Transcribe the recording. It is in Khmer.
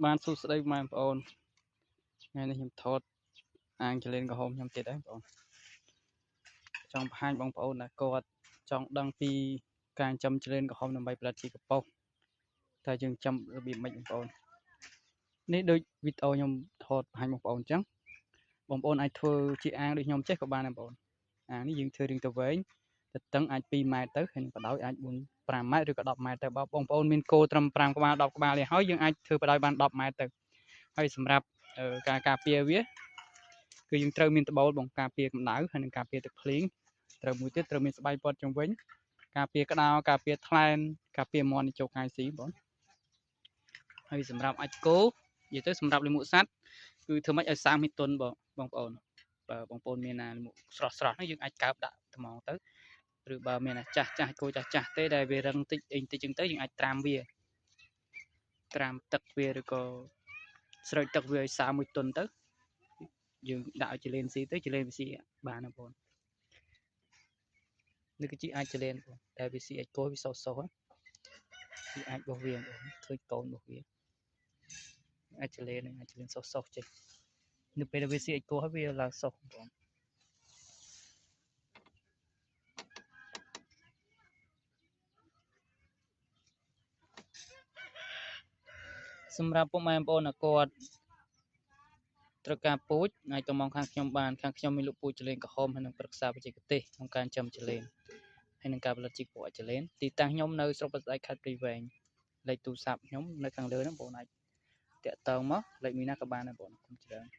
បានសួស្តីម៉ែបងប្អូនថ្ងៃនេះខ្ញុំថតអាងចលែនក្រហមខ្ញុំទៀតហើយបងប្អូនចង់បង្ហាញបងប្អូនថាគាត់ចង់ដឹងពីការចិញ្ចឹមចលែនក្រហមដើម្បីផលិតជីកំប៉ុស្តតើយើងចិញ្ចឹមរបៀបម៉េចបងប្អូននេះដូចវីដេអូខ្ញុំថតបង្ហាញបងប្អូនអញ្ចឹងបងប្អូនអាចធ្វើជាអាងដូចខ្ញុំចេះក៏បានដែរបងប្អូនអាងនេះយើងធ្វើរឿងទៅវែងទៅតឹងអាច2ម៉ែត្រទៅហើយនឹងបដោយអាច4 5ម៉ែត្រឬក៏10ម៉ែត្រទៅបើបងប្អូនមានគោត្រឹម5ក្បាល10ក្បាលនេះហើយយើងអាចធ្វើបដោយបាន10ម៉ែត្រទៅហើយសម្រាប់ការការពារវាគឺយើងត្រូវមានត្បូលបងការពារកម្ដៅហើយនិងការពារទឹកភ្លៀងត្រូវមួយទៀតត្រូវមានស្បៃព័ទ្ធជុំវិញការពារក្តៅការពារថ្លែនការពារមាន់ចូលកាយស៊ីបងហើយសម្រាប់អាចគោនិយាយទៅសម្រាប់លាមកសត្វគឺធ្វើម៉េចឲ្យសាមមីតុនបងប្អូនបើបងប្អូនមានណាលាមកស្រស់ស្រស់ហ្នឹងយើងអាចកើបដាក់ត្មងទៅឬបើមានអាចាស់ចាស់គោចាស់ចាស់ទេដែលវារឹងតិចអីតិចចឹងទៅយើងអាចត្រាំវាត្រាំទឹកវាឬក៏ស្រោចទឹកវាឲ្យសាមួយតុនទៅយើងដាក់ឲ្យចលែនស៊ីទៅចលែនវាស៊ីបានណាបងប្អូននេះគឺជាអាចចលែនបងតែវាស៊ីអាចគោវាសសសវាអាចរបស់វាបងឃើញកូនរបស់វាអាចចលែនអាចចលែនសសសចេះនៅពេលដែលវាស៊ីអាចគោហើយវាឡើងសសបងសម្រាប់ពុកម៉ែបងប្អូនគាត់ត្រូវការពូជអាចទៅមកខាងខ្ញុំបានខាងខ្ញុំមានលក់ពូជចលែនក្រហមហើយនិងប្រឹក្សាបច្ចេកទេសក្នុងការចិញ្ចឹមចលែនហើយនិងការផលិតជីពូជចលែនទីតាំងខ្ញុំនៅស្រុកបស្ដៃខេត្តព្រៃវែងលេខទូរស័ព្ទខ្ញុំនៅខាងលើហ្នឹងបងប្អូនអាចតាក់ទងមកលេខមួយណាក៏បានដែរបងប្អូនអរគុណច្រើន។